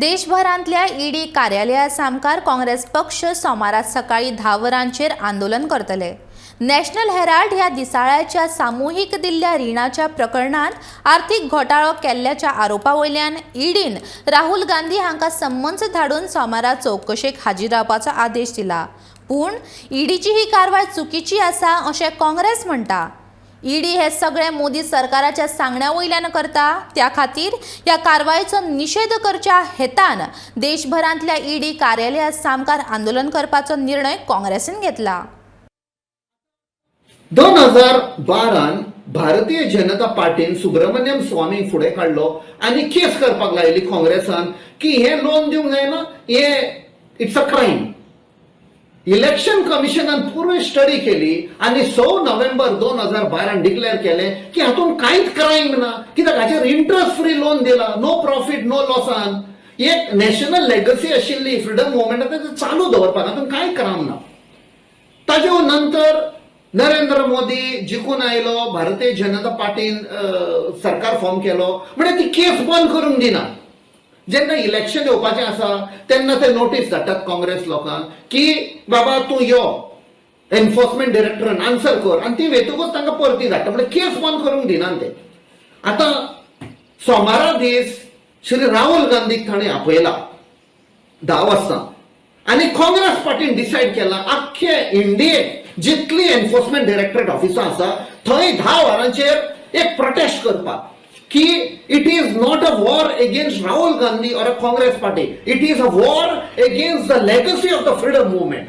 देशभरांतल्या ED कार्यालया सामकार काँग्रेस पक्ष सोमारा सकाळी 10 वरांचेर आंदोलन करतले. नॅशनल हेराल्ड ह्या दिसाळ्याच्या सामुहीक दिल्ल्या रिणाच्या प्रकरणांत आर्थीक घोटाळो केल्ल्याच्या आरोपा वयल्यान ईडीन राहुल गांधी हांकां समन्स धाडून सोमारा चवकशेक हाजीर रावपाचो आदेश दिला. पूण ईडीची ही कारवाय चुकीची आसा अशें काँग्रेस म्हणटा. ईडी हे सगळें मोदी सरकाराच्या सांगण्या वयल्यान करता. त्या खातीर ह्या कारवायेचो निशेध करच्या हेतान देशभरांतल्या ईडी कार्यालया सामकार आंदोलन करपाचो निर्णय काँग्रेसीन घेतला. 2012न भारतीय जनता पार्टीन सुब्रमण्यम स्वामीक फुडें काडलो आनी केस करपाक लायली काँग्रेसान की हें लोन दिवंक जायना, हें it's a crime. Election कमिशनान पुराय स्टडी केली आनी 6 नोव्हेंबर 2012न डिक्लेअर केलें की हातूंत कांयच क्रायम ना, कित्याक हाचेर इंट्रस्ट फ्री लोन दिला, नो प्रॉफीट नो लॉसान. एक नॅशनल लेगसी आशिल्ली फ्रिडम मुवमेंट, तें चालू दवरपाक हातूंत कांय क्रायम ना. ताजे नंतर नरेंद्र मोदी जिखून आयलो, भारतीय जनता पार्टीन सरकार फॉर्म केलो, म्हणजे ती केस बंद करूंक दिना. जेन्ना इलेक्शन येवपाचें आसा तेन्ना ते नोटीस धाडटात काँग्रेस लोकांक की बाबा तूं यो, एन्फोर्समेंट डिरेक्टरान आन्सर कर, आनी ती वेतकूच तांकां परती धाडटा. म्हणजे केस बंद करूंक दिनात ते. आतां सोमारा दीस श्री राहुल गांधीक ताणें आपयला 10 वाजता आनी काँग्रेस पार्टीन डिसायड केला, आख्खे इंडियेक जितली एन्फोर्समेंट डिरेक्टरेट ऑफिसां आसा थंय 10 वरांचेर एक प्रोटेस्ट करपाक की it is not a war against Rahul Gandhi or a Congress party, it is a war against the legacy of the freedom movement.